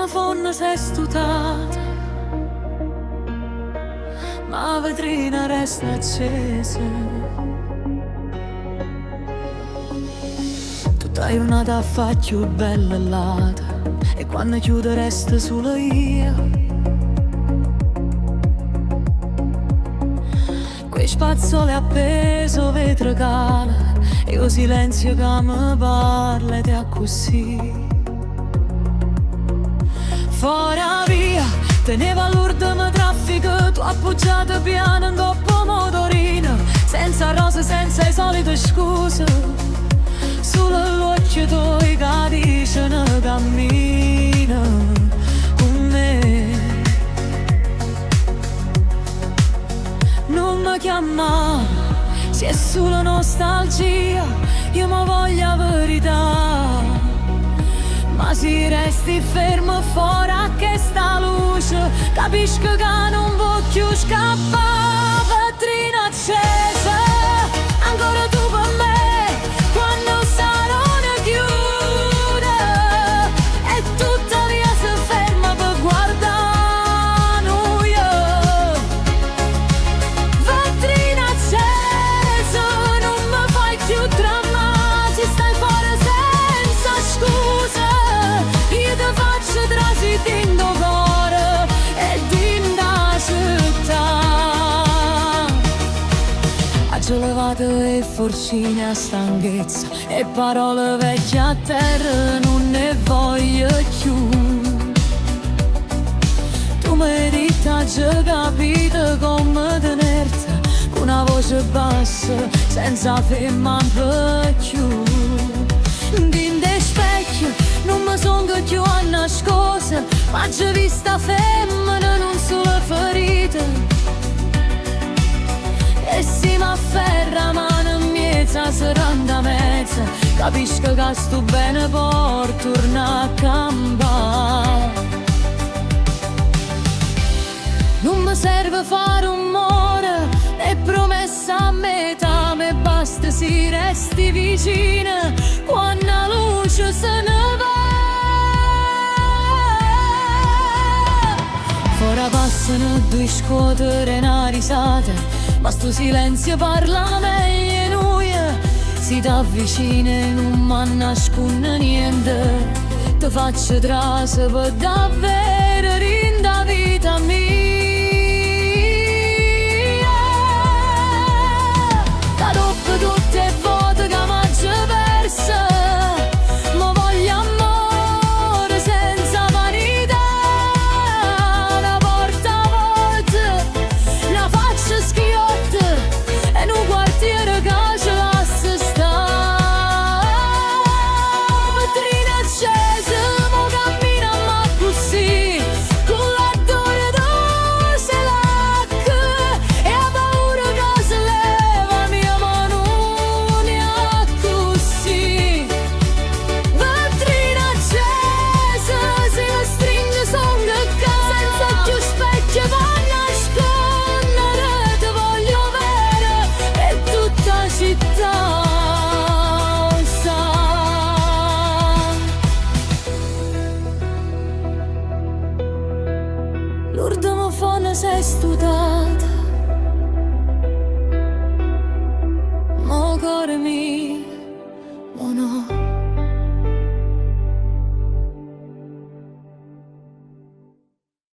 L'urdemo phon s'è stutato, ma 'a vetrina resta accesa. Tutta 'a jurnata a fa cchiù bella 'e ll'ate e quanno chiude resto sulo io. Cu 'e spazzole appese 'o vetro cala e 'o silenzio ca me parla 'e te accussì. Fore 'a via teneva l'urdemo traffico, tu appuggiata piano 'ncopp' 'o motorino, senza rose, senza 'e solite scuse, sulo ll'uocchie tuoi ca diceno cammina cu me. Nun me chiammà si è sulo nostalgia, io mo voglio 'a verità. Ma si resti fermo fore a chesta luce, capisco che nun vuò cchiù scappà. Vetrina accesa, ancora tu per me, quando 'o salone chiude e tutta 'a via si ferma per guardà nuje. Vetrina accesa, nun me fai cchiù tremmà, si stai fore senza scusa, io te faccio trasì dint' 'o core e dint' 'a città. Aggio levato 'e forcine 'a stanchezza e parole vecchie a terra nun ne voglio cchiù. Tu m'hai ditto aggio capito come tenerti con una voce bassa senza fermarmi più. Dint' 'e specchio nun me songo cchiù annascosa, m'aggio vista femmina nun solo ferita. E si m'afferra 'a mano in mezzo a serata mezza, capisco che sto bene può tornare a campà. Nun mi serve fare rumore né promessa a metà, me basta si resti vicina quando la luce se ne va. Fora passano due scuotere e una risata, ma sto silenzio parla meglio 'e nuje. Si t'avvicini nun m'annasconne niente, te faccio trase per davvero dint' 'a vita mia. Ca dopo tutte 'e vote che m'aggio persa, mo voglio ammore senza vanità. Na porta a volta, na faccia schiotta e nu quartiere che ce lascia sta. Vetrina accesa, mo camminammo accussì, con l'addore d' 'o selac e 'a paura che se leva mia ma nun è accussì. Vetrina accesa, si me stringe song ccà, senza cchiù specchio p'annasconnere, te voglio bene e tutta 'a città 'o sa. L'urdemo phon s'è stutato, ma 'o core mio mo no.